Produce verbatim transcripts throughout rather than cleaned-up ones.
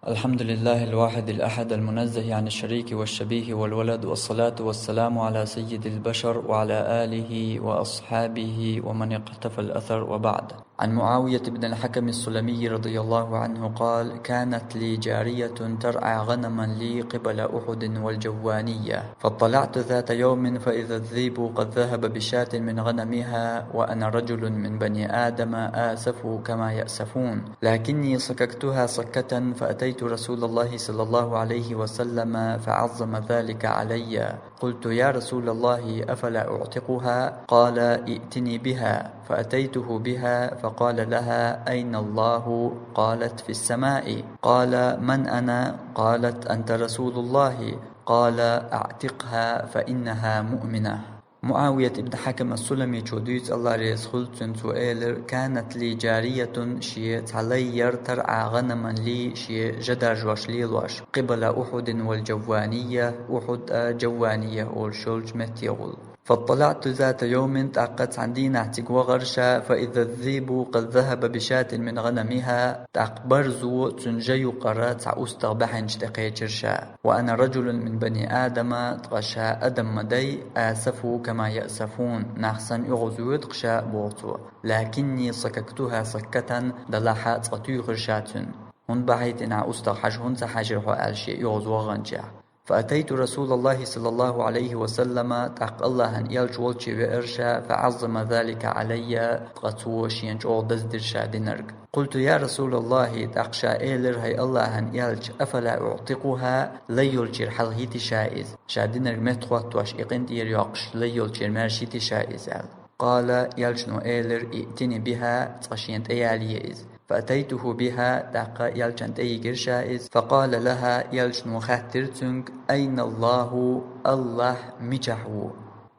الحمد لله الواحد الأحد المنزه عن الشريك والشبيه والولد، والصلاة والسلام على سيد البشر وعلى آله وأصحابه ومن اقتفى الأثر، وبعد. عن معاوية بن الحكم السلمي رضي الله عنه قال: كانت لي جارية ترعى غنما لي قبل أحد والجوانية، فاطلعت ذات يوم فإذا الذيب قد ذهب بشاة من غنمها وأنا رجل من بني آدم آسف كما يأسفون، لكني صككتها صكة فأتيت رسول الله صلى الله عليه وسلم فعظم ذلك علي. قلت: يا رسول الله، أفلا أعتقها؟ قال: ائتني بها. فأتيته بها فقال لها: أين الله؟ قالت: في السماء. قال: من أنا؟ قالت: أنت رسول الله. قال: أعتقها فإنها مؤمنة. Муавият ибн Хьакам ас-Сулами чу дуьйцу, Алла реза хуьлда цунна, цо элира: كانت لي جارية, шен цхьа лай яра, ترعى غنما لي, шен жа даржош лелош, قبل أحد والجوانية, Ухьуд а Жаввания олуш йолчу метте гӀула. فاطلعت ذات يوم, тӀаккха цхьана дийнахь цига вахара ша, فإذا الذيب قد ذهب بشاة من غنمها, тӀаккха барзо цуьнан жа юкъара цхьа устагӀа баьхьанчу тӀе кхечира ша. وأنا رجل من بني آدم, ткъа ша адам ма дай, آسف كما يأسفون, нах санна оьгӀазвоьду-кх ша, боху цо. لكني صككتها صكة, делахь а цкъа туьйхира ша цуьнан. ХӀунда бахьийта нах устагӀа хьажа хӀунда ца хьаьжира хьо аьлла шен оьгӀазваханчехь. فأتيت رسول الله صلى الله عليه وسلم, тӀаккха Аллахьан элча волчу веара ша, فعظم ذلك علي, ткъа цо шена чӀогӀа даздира ша динарг. قلت: يا رسول الله, тӀаккха ша элира: хӀай Аллахьан элча, أفلا أعتقها, лай йолчуьра хьалхийти ша иза? Ша динарг меттахӀоттош, и къинтӀера йоккхуш, лай йолчуьра маьршийти ша иза аьлла. قال, элчано элира: ائتني بها, цкъа шена тӀеялае иза. فأتيته بها, тӀаккха элчанна тӀейигира ша иза. فقال لها, элчано хаьттира цуьнга: أين الله, Аллахь мичахь ву?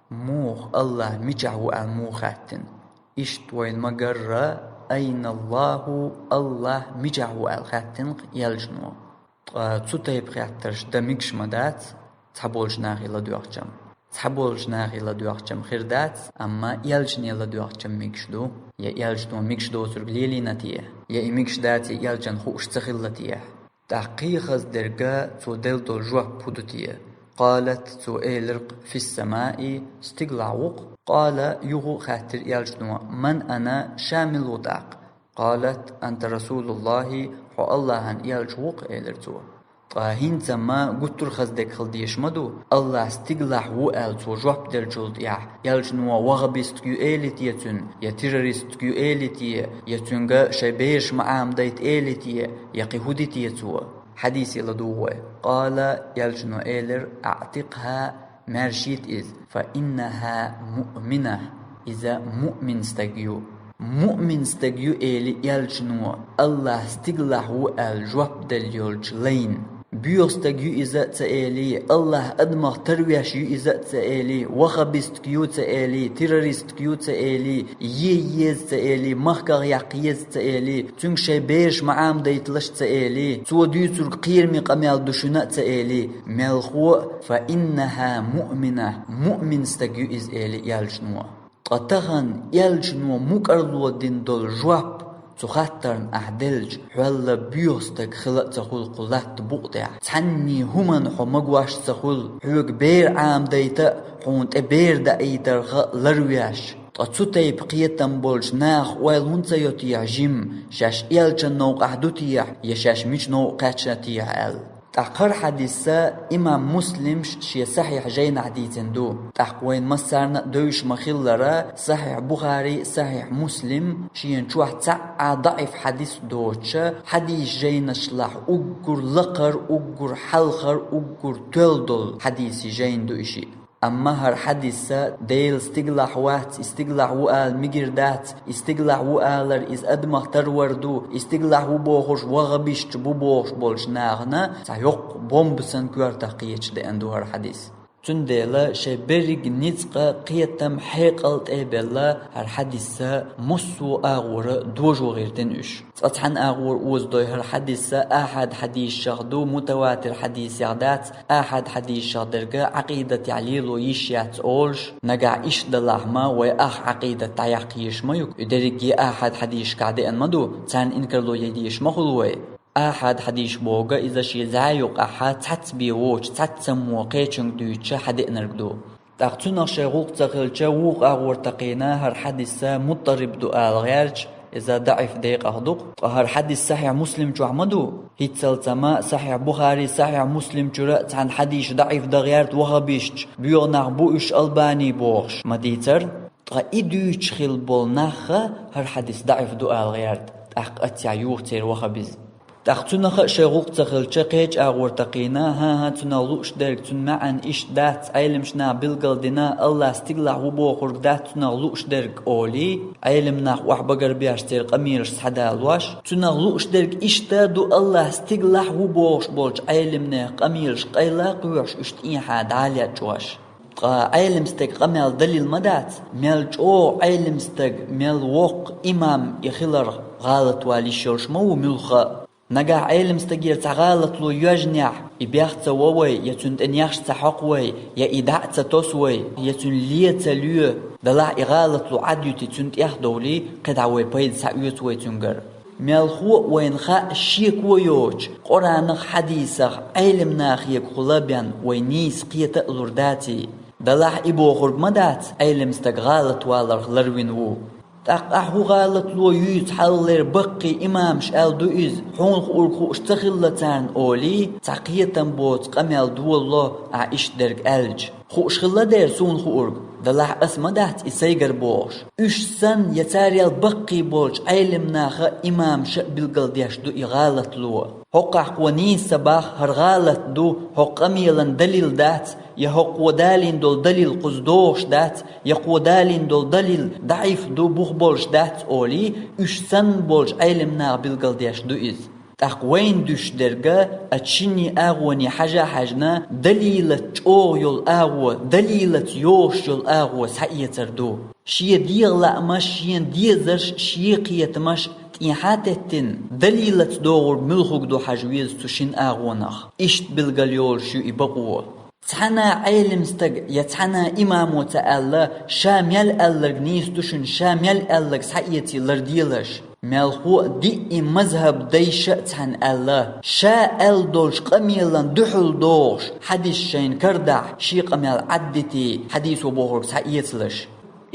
Муха, Аллахь мичахь ву аьлла муха хаьттина? Иштта вайна ма-гарра, أين الله, Аллахь мичахь ву аьлла хаьттина-кх элчано. Ткъа цу тайпа хеттарш дан мегаш ма дац, цхьаболчу нахе ладоьгӀча-м. Цхьаболчу нахе ладоьгӀча-м хир дац, амма элчане ладоьгӀча-м мегаш ду. Я элчано мегаш доцург лелийна те? Я и мегаш дац, и элчанна хууш ца хилла те? ТӀаккха кхин хаза дерг, цо делла долу жоп хӀун ду те? قالت, цо элира-кх: في السماء, стигалахь ву-кх. قال, юха а хаьттира элчано: من أنا, ша мила ву тӀаккха? قالت: أنت رسول الله, хьо Аллахьан элча ву-кх, элира цо. Ткъа хӀинца-м гуттар а хаза дерг хила дезаш ма ду, Аллахь стигалахь ву аьлла цо жоп деллачул тӀаьхьа, элчано ваххабист ю эли те цуьнан, я террорист ю эли те, я цуьнга шайн бераш ма Ӏамадайта эли те, я кхин хӀун ди те цо? Хьадисе ладугӀу вай. قال, элчано элира: أعتقها, маьршийта иза, فإنها مؤمنة, иза муъмин стаг ю. Муъмин стаг ю эли элчано, Аллахь стигалахь ву аьлла жоп делла йолчу лайна. Боьха стаг ю иза а ца эли, Аллахь адамах тарвеш ю иза а ца эли, ваххабистка ю ца эли, террористка ю ца эли, е еза ца эли, махках яккха еза ца эли, цуьнга шайн бераш ма Ӏамадайталаш ца эли, цо дуьйцург кхераме къамел ду шуна а ца эли, мелхо а, فإنها مؤمنة, муъмин стаг ю иза эли элчано. Ткъа тахана элчано мукӀарло дина долу жоп цу хаттарна ахь делча, хьол боьха стаг хила а ца хуьлу кху латта букъа тӀехь. Цхьанний хӀуманна хьо магош а ца хуьлу, хьоьга бер Ӏамадайта а, хьуна тӀе бер даийтарх а ларвеш. Ткъа цу тайпа кхетам болчу наха ойла хӀунда ца йо техьа жимма, шаьш элчан новкъахь ду техьа, я шаьш мича новкъа кхаьчна техьа аьлла? ТӀаккха хӀара хьадис имам Муслимс шен Сахьихь жайнахь дийцина ду. ТӀаккха вайна массарна а девзаш ма-хиллара, Сахьихь Бухари, Сахьихь Муслим шена чохь цхьа а даӀиф хьадис доцуша, хьадис жайнашлахь уггар лакхара, уггар хьалхара, уггар тоьлла долу хьадис жайна ду и шиъ. Амма хӀара хьадис Дела стигалахь вац, и стигалахь ву ала мегар дац, и стигалахь ву алар иза адамах тарвар ду, и стигалахь ву бохурш ваххабисташ бу бохуш болчу нахана цхьа йоккха бомба санна коьртах кхеташ деана ду хӀара хьадис. Цундела шайн берриг ницкъ, кхетам, хьекъал тӀе а белла, хӀара хьадис массо а агӀора дожо гӀиртина уьш. Цкъа цхьана агӀора озадой хӀара хьадис ахьад хьадисех ду, мутаватир хьадисех дац, ахьад хьадисех дерг Ӏакъидатехь лело йиш яц олуш, нагахь иштта далахь ма вай ах Ӏакъидат дӀаяккха езаш ма ю-кх, и дерриге ахьад хьадисашкахь деана ма ду, царна инкарло ян дезаш ма хуьлу вай. Ахьад хьадис бохург иза шен зӀе юкъахь цхьацца бен воцуш, цхьаццаммо кхечуьнга дуьйцуш хьадеънарг ду. ТӀаккха цунах шайн гӀуллакх ца хилча, вукху агӀор такхийна хӀара хьадис муттариб ду ала гӀерташ, иза даӀиф декъах ду-кх. Ткъа хӀара хьадис Сахьихь Муслим чохь ма ду? ХӀинццалц ма Сахьихь Бухари, Сахьихь Муслим чуьра а цхьана хьадисаш даӀиф дан гӀерта ваххабисташ, боьха нах бу уьш Албани бохуш, ма дийцара? Ткъа и дуьйцуш хилла болу нах а хӀара хьадис даӀиф ду ала гӀерта, тӀаккха аццехь юха церан ваххабизм. ТӀаккха цунах а шайн гӀуллакх ца хилча, кхечу агӀор такхийна, хӀан-хӀа, цунах лууш дерг, цуьнан маьӀна иштта дац, Ӏеламнаха билгалдина, Аллахь стигалахь ву бохург дац цунах лууш дерг, олий, Ӏеламнах охьабагар беш церан къамелаш схьадалош. Цунах лууш дерг иштта ду Аллахь стигалахь ву бохуш болчу Ӏеламнехан къамелаш къайла а кхоьхьуш, уьш тӀехьа дӀа а лечкъош. Ткъа Ӏелам стеган къамел далил ма дац, мел чӀогӀа Ӏелам стаг, мел воккха имам и хиларх гӀалатвала йиш йолуш ма ву муьлхха а. Нагахь Ӏелам стагера цхьа гӀалатло йоьжнехь, и бех ца во вай, я цуьнан тӀе нехаш ца хьокху вай, я и дӀа а ца тосу вай, я цуьнан лен ца лоь, делахь и гӀалатло Ӏад юьтий, цуьнан тӀех довлий, кхидӀа вай пайда схьаоьцу вай цуьнгара. Мелхо а вайна хаьа шеко йоцуш, Къуръанах, хьадисах, Ӏелам нахехула бен вай нийса кхета а лур даций. Делахь и бохург ма дац, Ӏелам стаг гӀалатваларх ларвина ву. ТӀаккха ахь хӀун гӀалатло юьйцу хьалхалера баккхий имамаш аьлла ду иза, хьуна хуург хууш ца хилла царна олий, цхьа кхетам боцу къамел долало ахь иштта дерг аьлча. Хууш хилла дера суна хуург, делахь ас ма дац и сайгара бохуш. Уьш санна я царел баккхий болчу Ӏелам наха а, имамаша а билгалдеш ду и гӀалатло. ХӀокхахь кхо нийса ца бах, хӀара гӀалат ду, хӀокху къамелан далил дац, я хӀокхо далийна долу далил кхуза догӀуш дац, я кхо далийна долу далил даӀиф ду, бух болуш дац олий, уьш санна болчу Ӏелам наха билгалдеш ду иза. ТӀаккха вайна дуьсуш дерг а, ацу шинне агӀоне хьажа а хьаьжна, далилаца чӀогӀа йолу агӀо, далилаца йогӀуш йолу агӀо схьаэцар ду. Шен дегӀан лаамаш, шена дезарш, шен кхетамаш тӀехьа а теттина, далилаца догӀург муьлхарг ду хьажа веза цу шина агӀонах. Иштта билгал йолуш ю и бакъо. Цхьана Ӏелам стага я цхьана имамо ца аьлла, ша мел аьлларг нийса ду шуна, ша мел аьлларг схьаэций ларделаш. Мелхо а диъ мазхӀаб дайша а цхьаьна аьлла, ша аьлла долчу къамелан дуьхьал догӀуш, хьадис шайна карадахь, шен къамел Ӏаддитий, хьадисо бохург схьаэцалаш.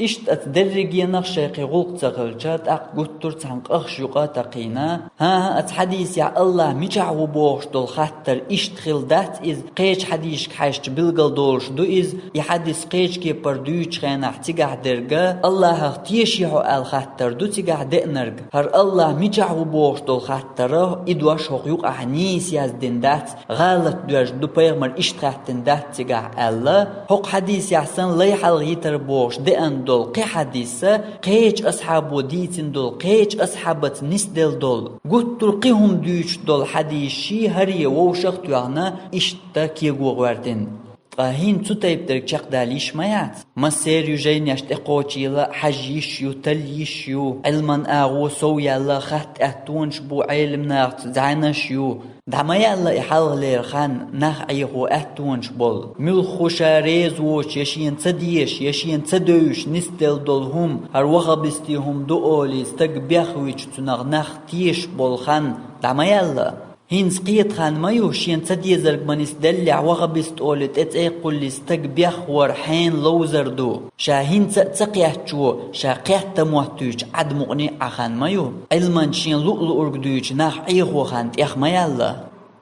Иштта оцу дерригенах шайн кхин гӀуллакх ца хилча, тӀаккха гуттар а цхьана къахаш юкъа а такхийна, хӀан-хӀа, оцу хьадисехь Аллахь мичахь ву бохуш долу хаттар иштта хилла дац иза, кхечу хьадисашка хьаьжча билгал долуш ду иза, и хьадис кхечу кепара дуьйцучу хенахь цигахь дерг а, Аллахьах теший хьо аьлла хаттар ду цигахь деанарг, хӀара Аллахь мичахь ву бохуш долу хаттар а, и дош хӀокху юкъахь нийса яздина дац, гӀалат доьжна ду, пайхамар иштта хаьттина дац цигахь аьлла, хӀокху хьадисехь санна лай хьалха йитар бохуш деана долу кхин хьадис а, кхечу асхьабо дийцина долу, кхечу асхьабаца нисделла долу, гуттар а кхин хӀума дуьйцуш долу хьадисаш а хӀара вовшах а тоьхна, иштта кего гӀоьртина. Ткъа хӀинца цу тайпа дерг чекхдала йиш ма яц. Массеран ю жайнеш тӀекхочийла, хьажа йиш ю, талла йиш ю, Ӏилман агӀо сов яьлла, хатта аьттонаш бу, Ӏелам нахаца зӀенаш ю. ДӀа ма яьлла и хьалхалера хан, нах Ӏехо аьттонаш болу. Муьлхха ша реза воцуш, я шена ца дезаш, я шена ца девзаш нисделла долу хӀума, хӀара ваххабистийн хӀума ду олий, стаг бехвича цунах нах тешаш болу хан, дӀа ма яьлла. ХӀинца кхета хан ма ю, шена ца дезарг ма нисделлехь, ваххабист олий тӀе цӀе кхуллий стаг бехвар хьенан ловзар ду. Ша хӀинца а ца кхеттачо, ша кхетта моттуьйтуш Ӏад мукъане а Ӏа хан ма ю. Ӏилманца шена луъ-луург дуьйцуш нах Ӏехо хан тӀех ма яьлла.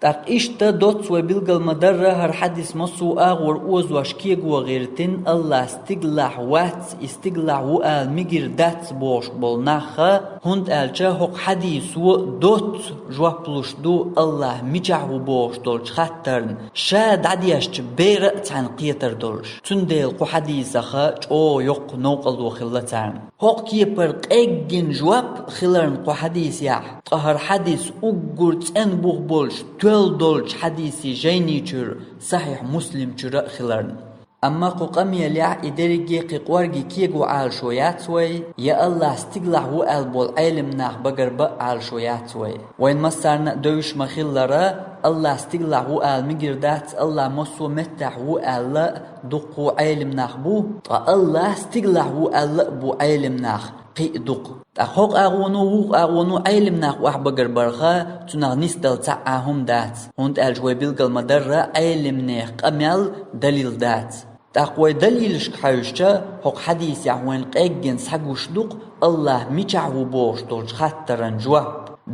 ТӀаккха иштта доцца вай билгал ма-дарра, хӀара хьадис массо а агӀор озош кего гӀиртина, Аллахь стигалахь вац, и стигалахь ву ала мегар дац бохуш болу нах а, хӀунда аьлча хӀокху хьадисо доцца жоп луш ду Аллахь мичахь ву бохуш долчу хаттарна, ша дӀадешча бер а цхьаьна кхетар долуш. Цундела кху хьадисах а чӀогӀа йоккха новкъарло хилла царна. ХӀокху кепара къеггина жоп хиларна кху хьадисехь, ткъа хӀара хьадис уггар цӀена бух болуш тоьлла долчу хьадисийн жайни чуьра, Сахьихь Муслим чуьра а хиларна. Амма кху къамелехь и дерриге кхин кӀорге кего Ӏалашо яц вай, я Аллахь стигалахь ву аьлла болу Ӏелам нах багарбан а Ӏалашо яц вай. Вайн массарна а девзаш ма-хиллара, Аллахь стигалахь ву ала мегар дац, Аллахь массо а меттехь ву аьлла а дуккха Ӏелам нах бу, ткъа Аллахь стигалахь ву аьлла а бу Ӏелам нах. кхин а дукха. ТӀаккха хӀокху агӀоно, вукху агӀоно Ӏелам нах охьабагар барха, цунах нисдала цхьа а хӀума дац, хӀунда аьлча вай билгал ма-дарра, Ӏеламнех къамел далил дац. ТӀаккха вай далилашка хьаьвсича, хӀокху хьадисехь вайна къеггина схьагуш ду-кх АллахӀ мичахь ву бохуш долчу хаттаран жоп.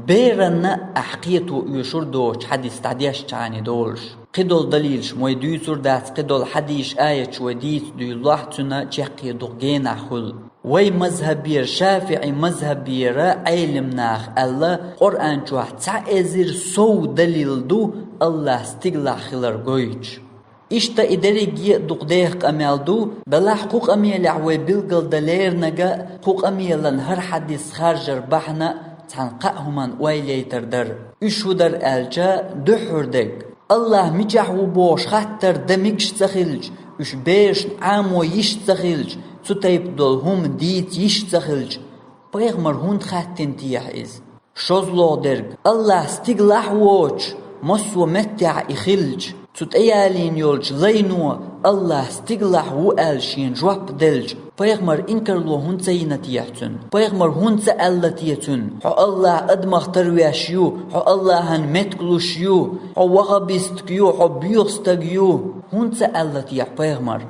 Беранна ахь кхето оьшур доцучу хьадис дӀадешчхьана долуш. Кхидолу далилаш вай дуьйцур дац, кхидолу хьадисаш, аяташ вай дийца дуьйлалахь, цуьнан чаккхе дукха генахь хуьлу. Вай мазхӀабера, ШафиӀи мазхӀабера Ӏелам наха аьлла, Къуръан чохь цхьа эзар сов далил ду АллахӀ стигалахь хилар гойтуш. Иштта и дерриге а дукха деха къамел ду, делахь кху къамелехь вай билгалдан леринарг а, кху къамелан хӀара хьадис харжар бахьана а цхьана кхаа хӀуманна ойла яйтар дара. Уьш хӀун дара аьлча, дуьххьара дерг, АллахӀ мичахь ву бохуш хаттар дан мегаш ца хилча, уьш берашна Ӏамо йиш ца хилча, цу тайпа долу хӀума дийца йиш ца хилча, пайхамар хӀунда хаьттина техьа иза? ШозлагӀа дерг, АллахӀ стигалахь а воцуш, массо а меттехь и хилча, цу тӀеялийна йолчу лайно АллахӀ стигалахь ву аьлла шена жоп делча, пайхамар инкарло хӀунда ца йина техьа цуьнан? Пайхамар хӀунда ца аьлла те цуьнан: «Хьо АллахӀ адамах тарвеш ю, хьо АллахӀан меттиг луш ю, хьо ваххабист ю, хьо боьха стаг ю»? ХӀунда ца аьлла техьа пайхамар?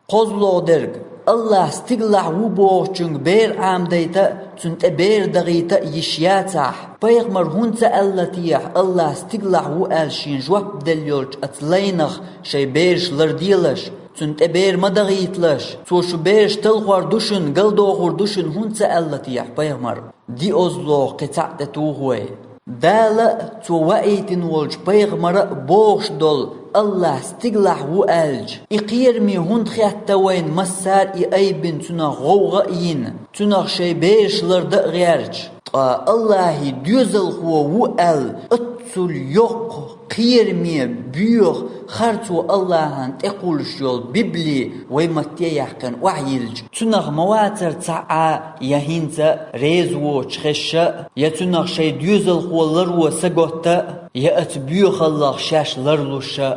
КхозлагӀа дерг, АллахӀ стигалахь ву бохучуьнга бер Ӏамадайта а, цунна тӀе бер дахийта а йиш яцахь, пайхамар хӀунда ца аьлла техьа, АллахӀ стигалахь ву аьлла шена жоп делла йолчу оцу лайнах шайн бераш ларделаш, цунна тӀе бер ма дахийталаш, цо шун бераш талхор ду шуна, галдохур ду шуна хӀунда ца аьлла техьа пайхамар? ДиозлагӀа кхин цхьаъ тӀе туху вай. Дала а, Цо ваийтина волчу пайхамара а бохуш долу АллахӀ стигалахь ву аьлча, и кхераме хӀунда хетта вайна массара а и айбина, цунах гӀовгӀа а йина, цунах шайн бераш лардан а гӀерташ? Ткъа АллахӀан доьзалхо ву аьлла, оццул йоккха, кхераме, боьха, харцо АллахӀан тӀекхуллуш йолу Библи вай матте а яьккхина охьайиллича, цунах ма вацара цхьа а я хӀинца а реза воцуш хезаш а, я цунах шайн доьзалхо ларво саготта а, я оцу боьхаллах шаьш ларлуш а?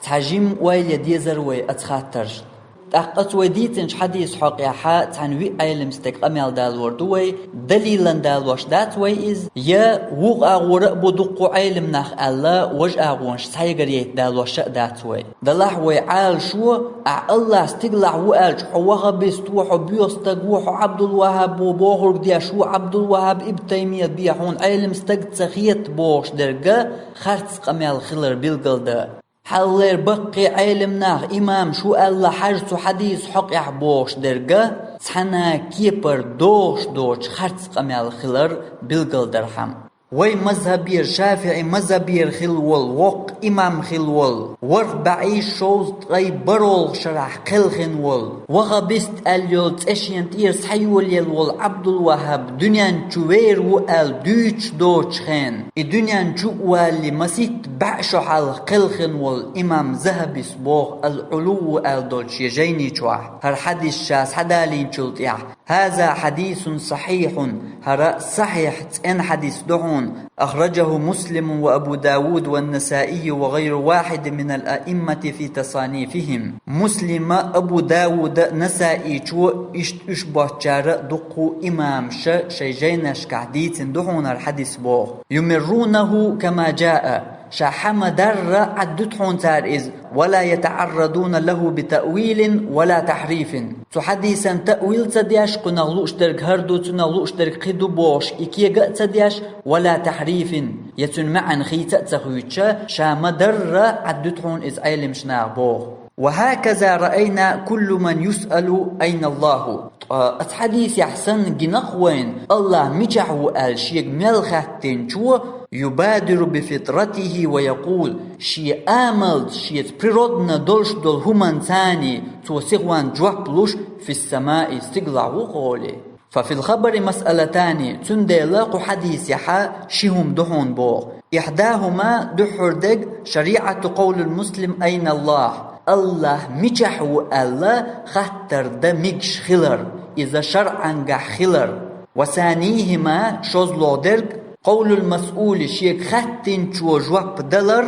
Цхьа жимма ойла ян дезара вай оцу хаттаршна. ТӀаккха оцу вай дийцинчу хьадисна хьокъехь цхьана виъ Ӏелам стеган къамел далор ду вай, далилан далош дац вай иза, я вукху агӀора а бу дуккха Ӏелам нах аьлла, важа агӀонаш схьаягар яйта далош а дац вай. Делахь вай Ӏалашо, ахь АллахӀ стигалахь ву аьлча, хьо ваххабист ву, хьо боьха стаг ву, хьо Ӏабдул-ВаххӀаб бохург деш ву, Ӏабдул-ВаххӀаб, Ибн Таймият бен хьуна Ӏелам стаг ца хета бохуш дерг а харц къамел хилар билгалдан. Хьалхалера баккхий Ӏелам нах, имамаш ву аьлла хьажа цу хьадисна хьокъехь бохуш дерг а цхьана кепара догӀуш доцуш харц къамел хилар билгалдархьама. Вай мазхӀабера, ШафиӀи мазхӀабера хилла волу воккха имам хилла волу, ворхӀ бӀе шовзткъе бархӀалгӀачу шарахь кхелхина волу, ваххабист аьлла йолу цӀе шена тӀера схьайолаелла волу Ӏабдул-ВаххӀаб дуьнен чу вер ву аьлла дуьйцуш доцучу хенахь, и дуьнен чу а валале масийтта бӀе шо хьалха кхелхина волу имам ЗахӀабис боху Ал-Ӏулув аьлла долчу шен жайни чохь, хӀара хьадис ша схьадалийначул тӀаьхьа: «ХӀаза хьадисун сахьихьун», хӀара сахьихь, цӀена хьадис ду хьуна, «ахражаху Муслимун ва Абу Давуд ва Насаию ва гӀайру вахьидин минал аиммати фи тасанифихим». Муслима, Абу Давуда, Насаичо, иштта уьш боцучара а дуккха имамаша шайн жайнашкахь дийцина ду хьуна хӀара хьадис боху. «Юмиррунаху кама жаа». Ша хьа ма-дарра Ӏаддуьту хьуна цара иза, «ва ла ятаӀаррадуна лаху би таъвилин ва ла тахьрифин». Цу хьадисан таъвил ца деш, кхунах лууш дерг хӀара ду, цунах лууш дерг кхин ду бохуш, и кега а ца деш, «ва ла тахьрифин», я цуьнан маьӀна хийца а ца хуьйцуш, ша ма-дарра Ӏаддуьту хьуна иза Ӏелимаш наха боху. «Ва хӀаказа раайна кулла ман юсъалу айна Аллаху». Ткъа оцу хьадисехь санна гина-кх вайна, АллахӀ мичахь ву аьлла шега мел хаьттинчо, «юбадиру би фитратихи ва якъул», шен амалца, шеца природно долуш долу хӀуманца цо сихонца жоп луш, «фис-самаи», стигалахь ву-кх олий. «Фа фил хабари масъалатани», цундела кху хьадисехь ши хӀума ду хьуна боху. «ИхьдахӀума», дуьххьара дерг, «шариӀату къовлул муслим айна Аллах», АллахӀ мичахь ву аьлла хаттар дан мегаш хилар, иза шарӀангахь хилар. «Ва санихӀима», шозлагӀа дерг, «къовлул масъули», шега хаьттинчо жоп далар,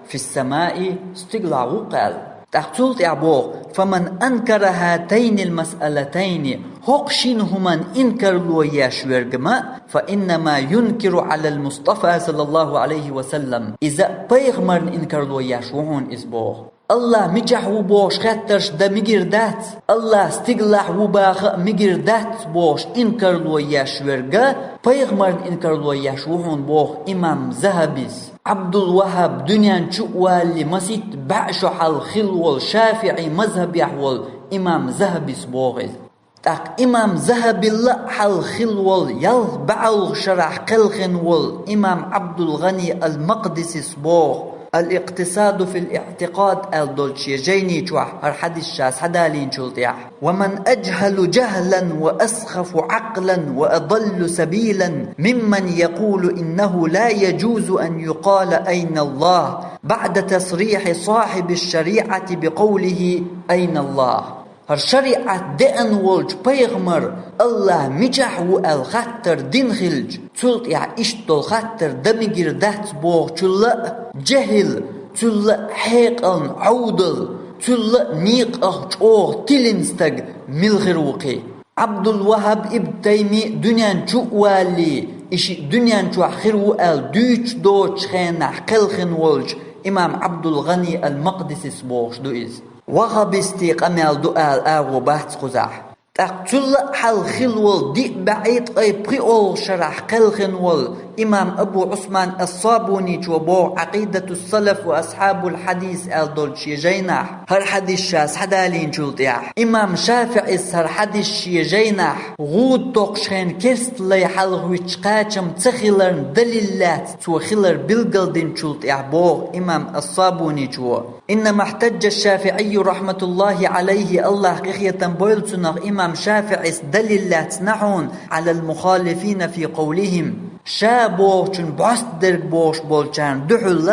«фис-самаи», стигалахь ву-кх аьлла. ТӀаккха цул тӀаьхьа боху: «فمن أنكر هاتين المسألتين», хӀокху шина хӀуманна инкарло еш верг ма, «فإنما ينكر على المصطفى صلى الله عليه وسلم», иза пайхамарна инкарло еш ву хьуна иза боху. АллахӀ мичахь ву бохуш хеттарш дан мегар дац, АллахӀ стигалахь ву баха а мегар дац бохуш инкарло еш верг а, пайхамарна инкарло еш ву хьуна боху имам Захьабис. Ӏабдул-ВаххӀаб дуьнен чу а валале масийтта бӀе шо хьалха хилла волу ШафиӀи мазхӀабехь волу имам Захьабис боху иза. ТӀаккха имам Захьабилла а хьалха хилла волу ялх бӀе олху шарахь кхелхина волу имам Ӏабдул-ГӀани ал-Макъдисис боху, «Ал-Икътисаду фил-Иътикъад» аьлла долчу шен жайни чохь хӀара хьадис ша схьадалийначул тӀаьхьа: «ومن أجهل جهلا وأسخف عقلا وأضل سبيلا ممن يقول إنه لا يجوز أن يقال أين الله بعد تصريح صاحب الشريعة بقوله أين الله». ХӀара шариӀат деана волчу пайхамар АллахӀ мичахь ву аьлла хаттар дина хилча, цул тӀаьхьа иштта долу хаттар дан мегар дац бохучулла а, жехӀил, цулла а хьекъална Ӏовдал, цулла а некъах чӀогӀа тилина стаг мила хир ву кхин? Ӏабдул-ВаххӀаб, Ибн Таймий дуьнен чу а валале, и шиъ дуьнен чохь хир ву аьлла дуьйцуш доцучу хенахь кхелхина волчу имам Ӏабдул-ГӀани ал-Макъдисис бохуш ду иза. Ваххабистийн къамел ду ала агӀо бац кхузахь. ТӀаккха цулла а хьалха хилла волу диъ бӀе ткъе пхи олху шарахь кхелхина волу имам Абу Ӏусман ас-Сабуничо боху Ӏакъидатус-салаф ва асхьабул-хьадис аьлла долчу шен жайнахь, хӀара хьадис ша схьадалийначул тӀаьхьа, имам ШафиӀис хӀара хьадис шен жайнахь, гӀуда токхуш хенахь керста лай хьалхавитча кхачам ца хиларна далил лаьцна цо хилар билгалдинчул тӀаьхьа боху имам ас-Сабуничо: «إنما احتج الشافعي رحمة الله عليه», АллахӀ къинхетам бойла цунах, имам ШафиӀис далил лаьцна хьуна, «على المخالفين في قولهم», ша бохучун бӀост дерг бохуш болчарна дуьхьал,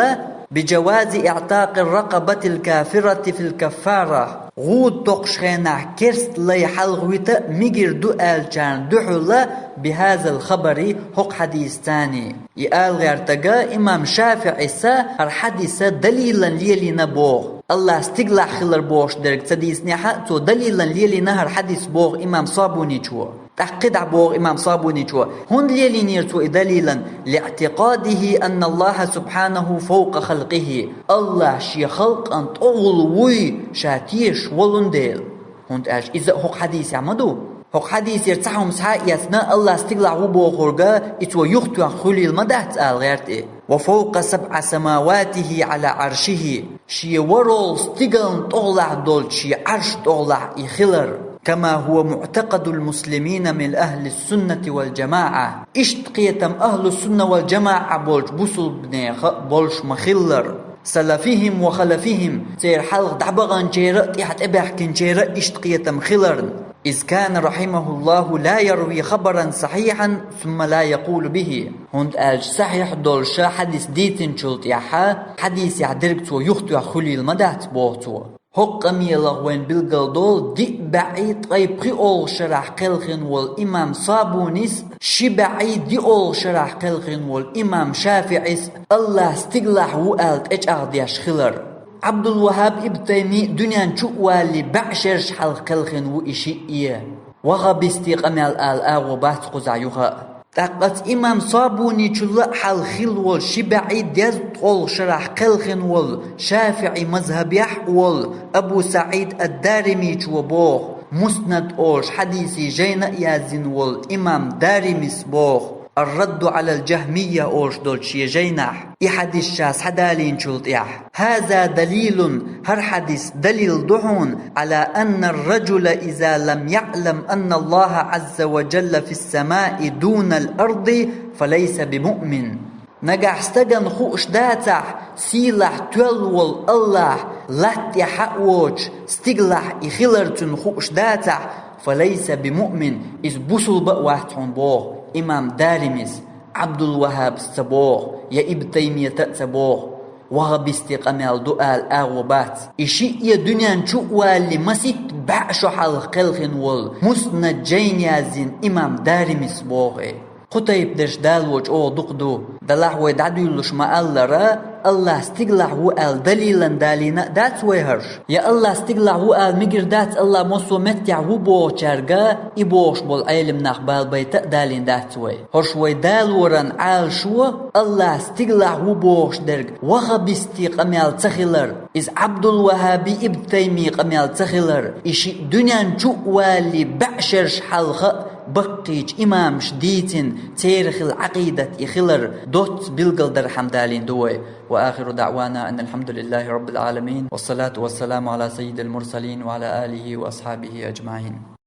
«بجواز إعتاق الرقبة الكافرة في الكفارة», гӀуда токхуш хенахь керста лай хьалхавита а мегар ду аьллачарна дуьхьал, «بهذا الخبر», хӀокху хьадисца царний. И ала гӀертарг имам ШафиӀис хӀара хьадис далилан лелийна боху. АллахӀ стигалахь хилар бохуш дерг ца дийцинехь а, цо далилан лелийна хӀара хьадис боху имам Сабуничо. ТӀаккха кхидӀа боху имам Сабуничо: хӀунда лелийнера цо и далилан? «لاعتقاده أن الله سبحانه فوق خلقه». АллахӀ шен халкъана тӀехула вуй, ша тешаш волун дела. ХӀунда аьлча иза а хӀокху хьадисехь ма ду. ХӀокху хьадисера цхьа хӀума схьа а эцна, АллахӀ стигалахь ву бохург, и цо юхатоьхна хуьлийла ма дац ала гӀерта и. «وفوق سبع سماواته على عرشه». Шен ворхӀалгӀа стигална тӀехулахь долчу шен Ӏарш тӀехулахь и хилар. «كما هو معتقد المسلمين من أهل السنة والجماعة». Иштта кхетам ахьлу-сунна вал-жамаӀа болчу бусулбанеха а болуш ма-хиллара. «سلفهم وخلفهم», церан хьалха дӀабаханчеран а, тӀаьхьа тӀебаьхкинчеран а иштта кхетам хиларна. «إذ كان رحمه الله لا يروي خبرا صحيحا ثم لا يقول به». ХӀунда аьлча сахьихь долуш хьадис дийцинчул тӀаьхьа, хьадисехь дерг цо юхатоьхна хуьлийла ма дац, боху цо. ХӀокху къамелах вайна билгалдолу диъ бӀе ткъе пхи олху шарахь кхелхина волу имам Сабунис, ши бӀе диъ олху шарахь кхелхина волу имам ШафиӀис АллахӀ стигалахь ву аьлла тӀечӀагӀдеш хилар. Ӏабдул-ВаххӀаб, Ибн Таймий дуьнен чу а валале бӀе шераш хьалха кхелхина ву и шиъ а. Ваххабистийн къамел ала агӀо бац кхузахь юха а. ТӀаккха оцу имам Сабуничулла а хьалха хилла волу ши бӀе дезткъолгӀа шарахь кхелхина волу, ШафиӀи мазхӀабехь а волу, Абу СаӀид ад-Даримичо боху, Муснад олуш хьадисийн жайна а яздина волу имам Даримис боху, «Ар-радду Ӏалал-Жахмийя» олуш долчу шен жайнахь, и хьадис ша схьадалийначул тӀаьхьа: «هذا دليل», хӀара хьадис далил ду хьуна, «على أن الرجل إذا لم يعلم أن الله عز وجل في السماء دون الأرض فليس بمؤمن». Нагахь стагана хууш дацахь, сийлахь тоьлла волу АллахӀ латта тӀе хьа а воцуш, стигалахь и хилар цунна хууш дацахь, «فليس بمؤمن», иза бусулба а вац хьуна боху имам Даримис, Ӏабдул-ВаххӀабас ца боху, я Ибн Таймията а ца боху. Ваххабистийн къамел ду ала агӀо бац. И шиъ а дуьнен чу а валале масийтта бӀе шо хьалха кхелхина волу, Муснад жайна яздина имам Даримис боху и. Кху тайпа дерш Дала чӀогӀа дукха ду. Далахь вай дӀадуьйлалуш ма-аллара, АллахӀ стигалахь ву аьлла далилан далийна а дац вай хӀорш. Я АллахӀ стигалахь ву аьлла мегар дац, АллахӀ массо а меттехь ву бохучаьрга и бохуш болу Ӏелам нах балабайта а далийна дац вай. ХӀорш вай далоран Ӏалашо, АллахӀ стигалахь ву бохуш дерг ваххабистийн къамел ца хилар, иза Ӏабдул-ВаххӀаби, Ибн Таймин къамел ца хилар, и шиъ дуьнен чу а валале бӀешераш хьалха а баккхийчу имамаша дийцина, церан хилла Ӏакъидат и хилар доцца билгалдархьама далийна ду вай. وآخر دعوانا أن الحمد لله رب العالمين، والصلاة والسلام على سيد المرسلين وعلى آله وأصحابه أجمعين.